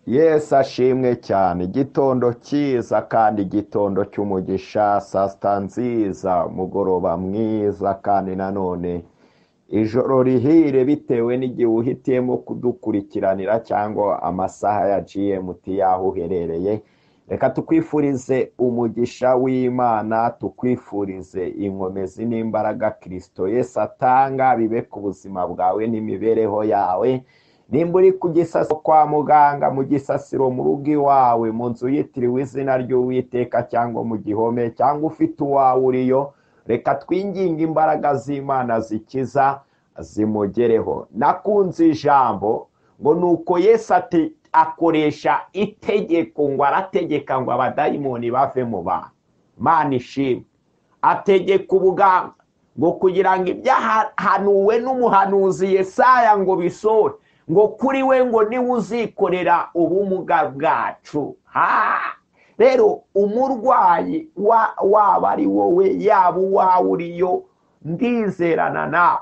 Yesu ashimwe cyane. Igitondo cyiza kandi igitondo cy'umugisha, saa sita nziza, umugoroba mwiza, kandi nanone ijoro rihire bitewe n'igihe uhitiyemo kudukurikiranira cyangwa amasaha ya GMT y'aho uherereye. Reka tukwifurize umugisha w'Imana, tukwifurize inkomezi n'imbaraga Kristo Yesu atanga bibe ku buzima bwawe n'imibereho yawe. Nimba uri ku gisasiro kwa muganga, mu gisasiro mu rugo iwawe, mu nzu yitiriwe izina ry'Uwiteka cyangwa mu gihome, cyangwa ufite uwawe uriyo, reka twinginge imbaraga z'Imana zikiza zimugereho. Nakunze ijambo ngo nuko Yesu ati akoresha itegeko, ngo arategeka ngo abadayimoni bave mu bantu. Imana ishimwe. Ategeka ubuganga ngo kugira ngo ibyahanuwe n'umuhanuzi Yesaya ngo bisore, ngo kuri we ngo niwe uzikorera ubumuga bwacu. Rero umurwayi waba ari wowe, yaba uwawe uriyo, ndizerana nawe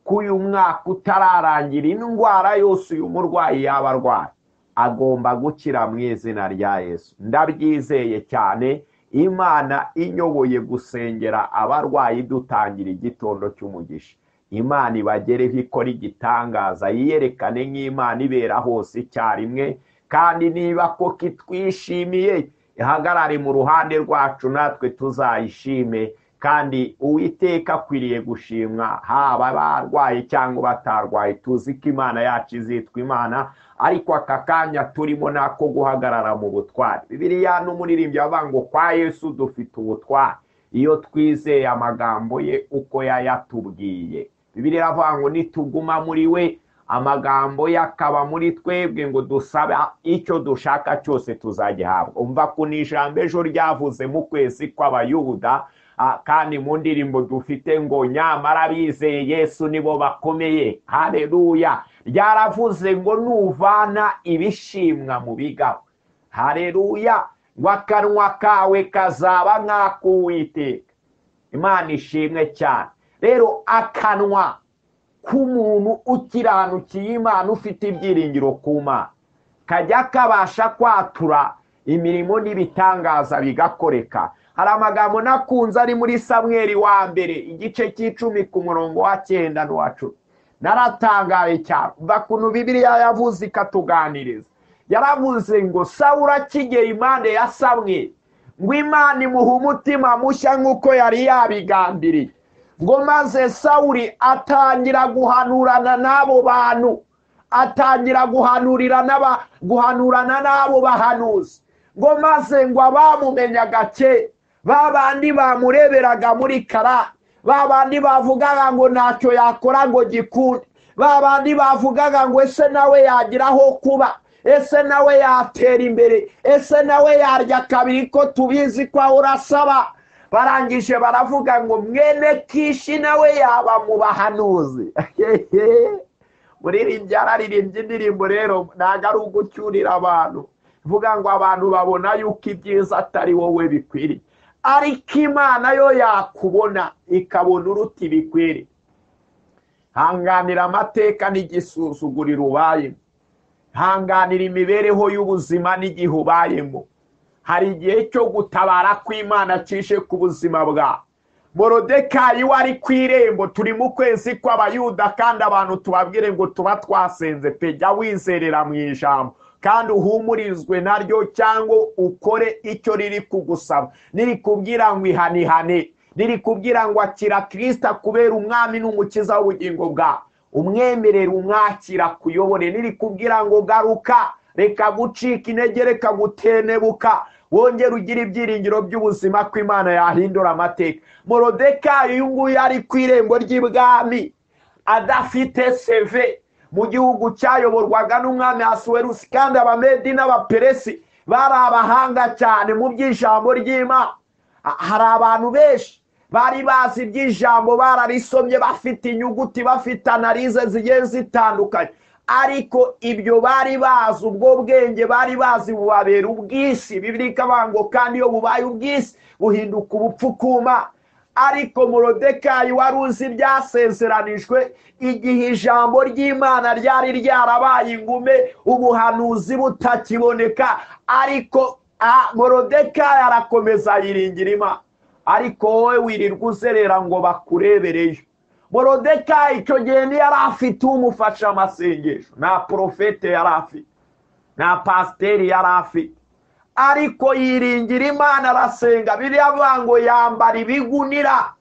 ko uyu mwaka utararangira indwara yose uyu murwayi yaba arwaye agomba gukira mu izina rya Yesu. Ndabyizeye cyane. Imana inyoboye gusengera abarwayi dutangira igitondo cy'umugisha. Imana ibagereho ikora igitangaza, yiyerekane nk'Imana ibera hose icyarimwe, kandi niba koko itwishimiye ihagarare mu ruhande rwacu natwe tuzayishime. Kandi Uwiteka akwiriye gushimwa, haba barwaye cyangwa batarwaye. Tuzi ko Imana yacu izitwa Imana, ariko aka kanya turimo nako guhagarara mu butware. Bibiliya n'umuririmbyi avuga ngo kwa Yesu dufite ubutware iyo twizeye amagambo ye uko yayatubwiye. Bibiliya iravuga ngo nituguma muri we, amagambo ye akaba muri twebwe, ngo dusaba icyo dushaka cyose tuzagihabwa. Umva ko ni ijambo ejo ryavuze mu kwezi kw'Abayuda, kandi mu ndirimbo dufite ngo nyamara bizeye Yesu nibo bakomeye. Haleluya. Ryaravuze ngo nuvana ibishimwa mu bigabo, haleluya, ngo akanwa kawe kazaba nk'ak'Uwiteka. Imana ishimwe cyane. Rero akanwa k'umuntu ukiranukiye Imana, ufite ibyiringiro ku Mana, kajya kabasha kwatura imirimo n'ibitangaza bigakoreka. Hari amagambo nakunze ari muri Samweli wa mbere igice cy'icumi ku murongo wa 9 n'uwa 10. Naratangaye cyane bakuntu Bibiliya yavuze ikatuganiriza. Yaravuze ngo Sawuli akigera impande ya Samweli, ngo Imana imuha umutima mushya nk'uko yari yabigambiriye. Ngo maze Sawuli atangira guhanurana n'abo bantu, atangira guhanurana n'abo bahanuzi. Ngo maze ngo abamumenyaga kera, babandi bamureberaga muri kara, babandi bavugaga ngo ntacyo yakora ngo gikunde, babandi bavugaga ngo ese nawe yagiraho kuba, ese nawe yatera imbere, ese nawe yarya kabiri ko tubizi ko urasaba. Barangije baravuga ngo mwene Kishi nawe yaba mu bahanuzi. Muririmbyi araririmbye indirimbo rero ntago ari ugucyurira abantu, vuga ngo abantu babona yuko ibyiza atari wowe bikwiriye, ariko Imana yo yakubona ikabona uruta ibikwiriye. Hanganira amateka n'igisuzuguriro ubayemo, hanganira imibereho y'ubuzima n'igihe ubayemo. Hari igihe cyo gutabara kw'Imana cishe ku buzima bwawe. Morodekayi wari ku irembo, turi mu kwezi kw'Abayuda, kandi abantu tubabwire ngo tuba twasenze pe. Jya wizerera mu ijambo kandi uhumurizwe naryo, cyangwa ukore icyo riri kugusaba. Nirikubwira ngo ihanihane, nirikubwira ngo akira Kristo kubera umwami n'umukiza w'ubugingo bwawe, umwemerere umwakira kuyobore. Nirikubwira ngo garuka, reka gucika intege, reka gutenebuka, wongere ugire ibyiringiro by'ubuzima ko Imana yahindura amateka. Morodekayi uyu nguyu ari ku irembo ry'ibwami adafite seve, mu gihugu cyayoborwaga n'umwami Ahasuwerusi, kandi Abamedi n'Abaperesi bari abahanga cyane mu by'ijambo ry'Imana. Hari abantu benshi bari bazi iby'ijambo, bararisomye, bafite inyuguti, bafite analize zigiye zitandukanye, ariko ibyo bari bazi, ubwo bwenge bari bazi bubabera ubwisi. Bibiliya ikavuga ngo kandi iyo bubaye ubwisi buhinduka ubupfukuma. Ariko Morodekayi wari uzi ibyasezeranijwe, igihe ijambo ry'Imana ryari ryarabaye ingume, ubuhanuzi butakiboneka, ariko Morodekayi arakomeza yiringira Imana. Ariko wowe wirirwa uzerera ngo bakurebereyo. Morodekayi icyo gihe ntiyari afite umufasha amasengesho, nta porofete yari afite, nta pasiteri yari afite, ariko yiringira Imana arasenga. Biriya avuga ngo yambara ibigunira,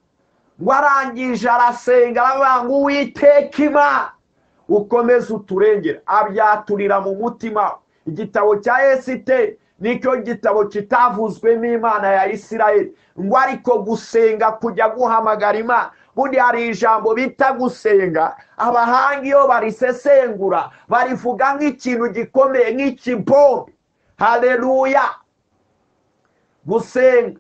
ngo arangije arasenga aravuga ngo Uwiteka Imana ukomeze uturengere, abyaturira mu mutima. Igitabo cya Esiteri nicyo gitabo kitavuzwemo Imana ya Isirayeli, ngo ariko gusenga kujya guhamagara Imana. Bundi hari ijambo bita gusenga, abahanga iyo barisesengura barivuga nk'ikintu gikomeye, nk'ikibombe. Haleluya! Gusenga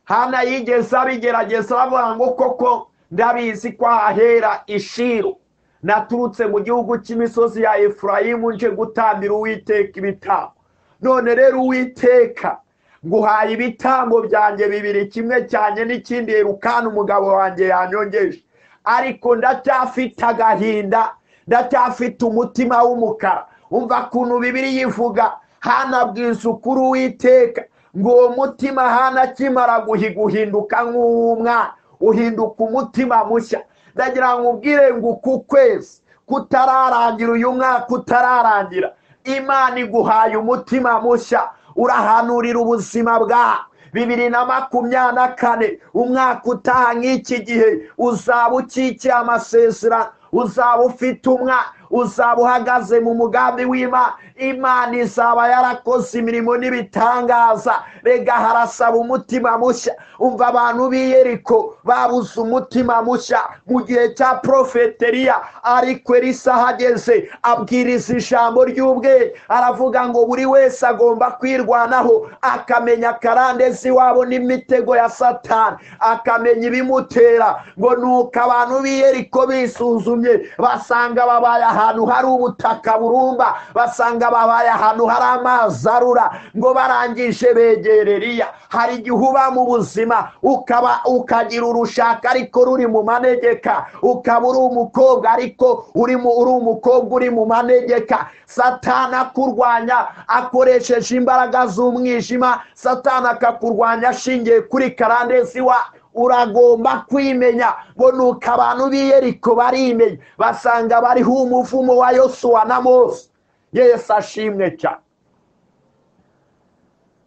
Hana yigeze abigerageza avuga ngo koko ndabizi ko ahera ishiro, naturutse mu gihugu cy'imisozi ya Efurayimu nje gutambira Uwiteka ibitambo. None rero Uwiteka nguhaye ibitambo byanjye bibiri, kimwe cyanjye n'ikindi Elukana umugabo wanjye yanyongeje, ariko ndacyafite agahinda, ndacyafite umutima w'umukara. Umva kuntu Bibiliya ivuga, Hana abwiza ukuri Uwiteka ngo uwo mutima Hana akimara guhinduka nk'uw'umwana, uhinduka umutima mushya. Ndagira ngo ubwire ngo uku kwezi kutararangira, uyu mwaka utararangira, Imana iguhaye umutima mushya, urahanurira ubuzima bwawe. 2024 umwaka utaha nk'iki gihe uzaba ukikiye amasezerano, uzaba ufite umwana, uzaba uhagaze mu mugambi w'Imana. Imana izaba yarakoze imirimo n'ibitangaza. Rega harasaba umutima mushya. Umva abantu b'i Yeriko babuze umutima mushya mu gihe cya Profete Eliya, ariko Elisa ahageze abwiriza ijambo ry'ubwenge, aravuga ngo buri wese agomba kwirwanaho, akamenya karande z'iwabo n'imitego ya Satani, akamenya ibimutera. Ngo nuko abantu b'i Yeriko bisuzumye basanga babaye ahantu hari ubutaka burumba, basanga babaye ahantu hari amazi arura, ngo barangije begera Eliya. Hari igihe uba mu buzima ukaba ukagira urushaka ariko ruri mu manegeka, ukaba uri umukobwa ariko uri umukobwa uri mu manegeka. Satani akurwanya akoresheje imbaraga z'umwijima, Satani akakurwanya ashingiye kuri karande ziwa. Uragomba kwimenya. Ngo nuko abantu b'i Yeriko barimenya, basanga bariho umuvumo wa Yosuwa na Mose. Yesu ashimwe cyane.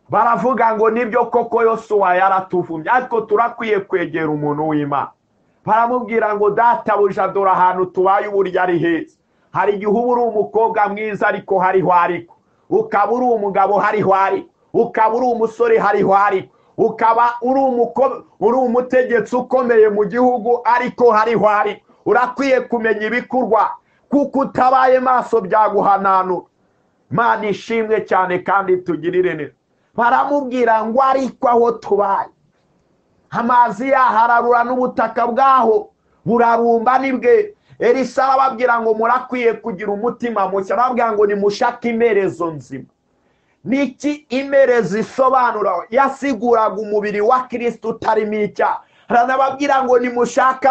Baravuga ngo nibyo koko Yosuwa yaratuvumye, ariko turakwiye kwegera umuntu w'Imana. Baramubwira ngo databuja, dore ahantu tubaye uburyo ari heza. Hari igihe uba uri umukobwa mwiza ariko hariho ariko, ukaba uri umugabo hariho ariko, ukaba uri umusore hariho ariko, ukaba uri umutegetsi ukomeye mu gihugu ariko hariho ariko. Urakwiye kumenya ibikorwa, kuko utabaye maso byaguhananura. Imana ishimwe cyane kandi tugirire neza. Baramubwira ngo ariko aho tubaye amazi yahararura n'ubutaka bwaho burarumba nibwe. Elisa arababwira ngo murakwiye kugira umutima mushya, arababwira ngo nimushake imerezo nzima. Niki imerezo isobanura? Yasiguraga umubiri wa Kristo utarimo icyaha. Aranababwira ngo nimushake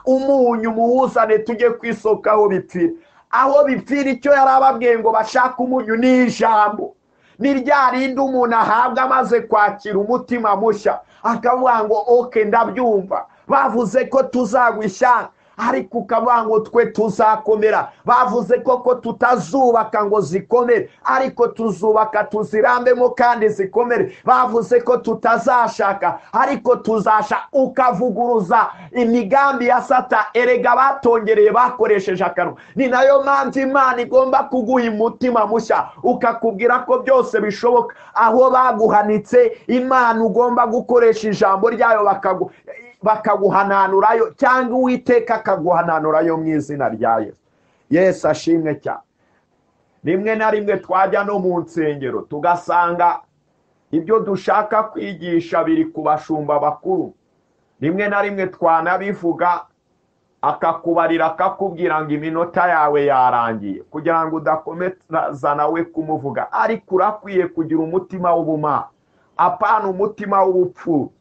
umunyu muwuzane tujye ku isoko aho bipfira. Aho bipfira icyo yarababwiye ngo bashake umunyu ni ijambo. Ni rya rindi umuntu ahabwa amaze kwakira umutima mushya, akavuga ngo oke ndabyumva, bavuze ko tuzagwa ishyanga ariko ukavuga ngo twe tuzakomera, bavuze ko tutazubaka ngo zikomere ariko tuzubaka tuzirambemo kandi zikomere, bavuze ko tutazashaka ariko tuzasha. Ukavuguruza imigambi ya Sata. Erega batongereye bakoresheje akanwa. Ni nayo mpamvu Imana igomba kuguha umutima mushya, ukakubwira ko byose bishoboka. Aho baguhanitse, Imana ugomba gukoresha ijambo ryayo bakaguhananurayo, cyangwa Uwiteka akaguhananurayo mu izina rya Yesu. Yesu ashimwe cyane. Rimwe na rimwe twajya no mu nsengero tugasanga ibyo dushaka kwigisha biri ku bashumba bakuru. Rimwe na rimwe twanabivuga akakubarira akakubwira ngo iminota yawe yarangiye, kugira ngo udakomeza nawe kumuvuga. Ariko urakwiye kugira umutima w'ubumana, apana umutima w'ubupfu.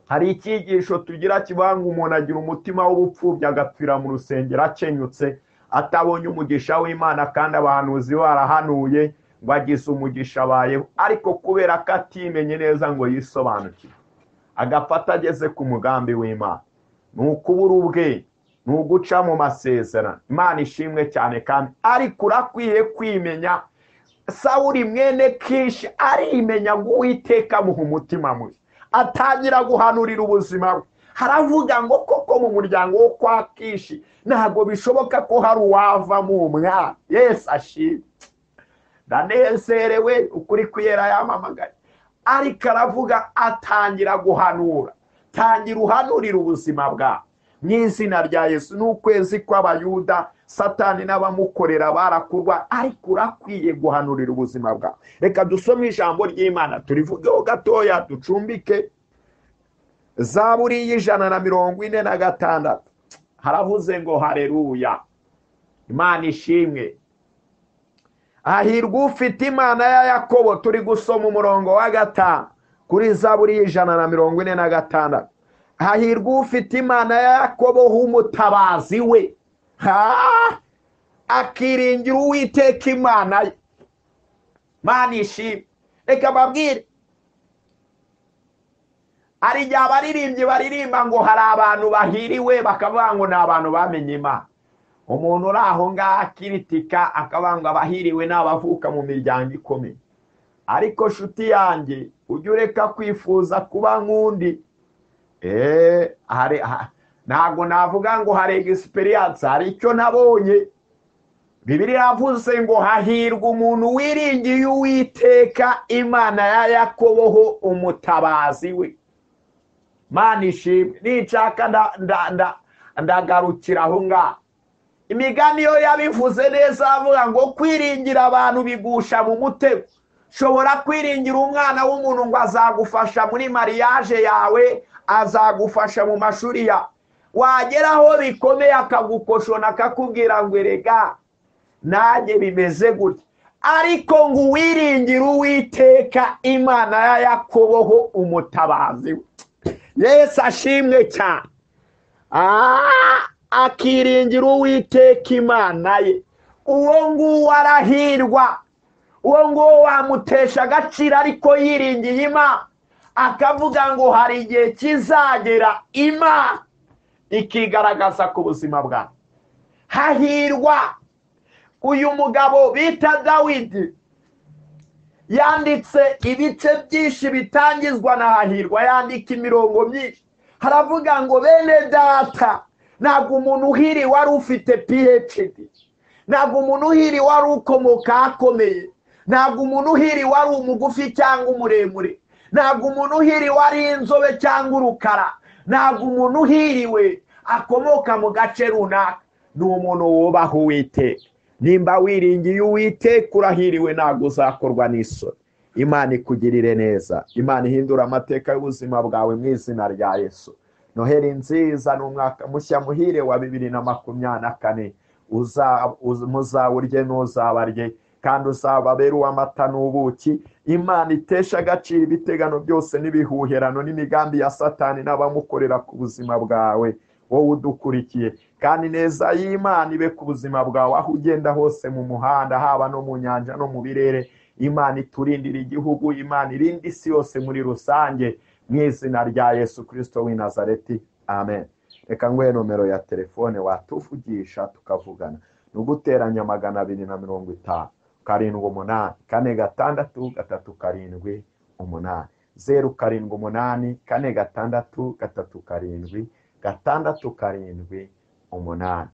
Hari icyigisho tugira kibanga umuntu agira umutima w'ubupfubyi agapfira mu rusengero akenyutse, atabonye umugisha w'Imana, kandi abahanuzi barahanuye ngo agize umugisha abayeho, ariko kubera ko atimenye neza ngo yisobanukire, agapfa atageze ku mugambi w'Imana. Ni ukubura ubwe, ni uguca mu masezerano. Imana ishimwe cyane kandi, ariko urakwiye kwimenya. Sawuli mwene Kishi arimenya ngo Uwiteka amuha umutima mubi, atangira guhanurira ubuzima bwe. Haravuga ngo koko mu muryango wo kwa Kishi ntabwo bishoboka ko hari uwavamo umwana. Yesu ashimwe, ndanezerewe, ukuri kwera yamamagaye. Ariko aravuga, atangira guhanura. Tangira uhanurira ubuzima bwawe mu izina rya Yesu. N'ukwezi kw'Abayuda, Satani n'abamukorera barakurwa, ariko urakwiye guhanurira ubuzima bwawe. Reka dusome ijambo ry'Imana turivugeho gatoya, ducumbike. Zaburi y'146 haravuze ngo haleluya, Imana ishimwe. Hahirwa ufite Imana ya Yakobo. Turi gusoma umurongo wa 5 kuri Zaburi y'146. Hahirwa ufite Imana ya Yakobo h'umutabazi we, akiringira Uwiteka Imana ye. Imana ishimwe. Reka babwire, hari igihe abaririmbyi baririmba ngo hari abantu bahiriwe, bakavuga ngo ni abantu bamenye Imana. Umuntu uri aho ngaho akiritika akavuga ngo abahiriwe ni abavuka mu miryango ikomeye. Ariko shuti yanjye, ujye ureka kwifuza kuba nk'undi. Ntabwo navuga ngo hari egisiperiyanse, hari icyo nabonye. Bibiliya yavuze ngo hahirwa umuntu wiringiye Uwiteka Imana ya Yakobo ho umutabazi we. Imana ishimwe. Ninshaka ndagarukira aho ngaho. Imigani yo yabivuze neza, avuga ngo kwiringira abantu bigusha mu mutego. Shobora kwiringira umwana w'umuntu ngo azagufasha muri mariage yawe, azagufasha mu mashuri yawe, wageraho bikomeye akagukoshona akakubwira ngo erega nanjye bimeze gutya. Ariko ngo uwiringira Uwiteka Imana ya Yakobo ho umutabazi we. Yesu ashimwe cyane. Akiringira Uwiteka Imana ye, uwo nguwo arahirwa. Uwo nguwo wamutesha agaciro, ariko yiringiye Imana, akavuga ngo hari igihe kizagera Imana ikigaragaza ku buzima bwawe. Hahirwa uyu mugabo bita Dawidi, yanditse ibice byinshi bitangizwa na hahirwa, yandika imirongo myinshi. Haravuga ngo bene data, ntabwo umuntu uhiriwe ari ufite PhD, ntabwo umuntu uhiriwe ari ukomoka akomeye, ntabwo umuntu uhiriwe ari umugufi cyangwa umuremure, ntabwo umuntu uhiriwe ari inzobe cyangwa urukara, ntabwo umuntu uhiriwe akomoka mu gace runaka. Ni umuntu wubaha Uwiteka. Nimba wiringiye Uwiteka urahiriwe, ntabwo uzakorwa n'isoni. Imana ikugirire neza, Imana ihindura amateka y'ubuzima bwawe mu izina rya Yesu. Noheli nziza, ni umwaka mushya muhire wa 2024. Muzawurye n'uzabarye, kandi uzababera uw'amata n'ubuki. Imana itesha agaciro ibitegano byose n'ibihuherano n'imigambi ya Satani n'abamukorera ku buzima bwawe, wowe udukurikiye. Kandi neza y'Imana ibe ku buzima bwawe, aho ugenda hose mu muhanda, haba no mu nyanja no mu birere. Imana iturindira igihugu, Imana irinde isi yose muri rusange, mu izina rya Yesu Kristo w'i Nazareti, amen. Reka nguhe nomero ya telefone watuvugisha tukavugana. Ni uguteranya 250 7 8 4 6 3 7 8 0 7 8 4 6 3 7 6 7 8.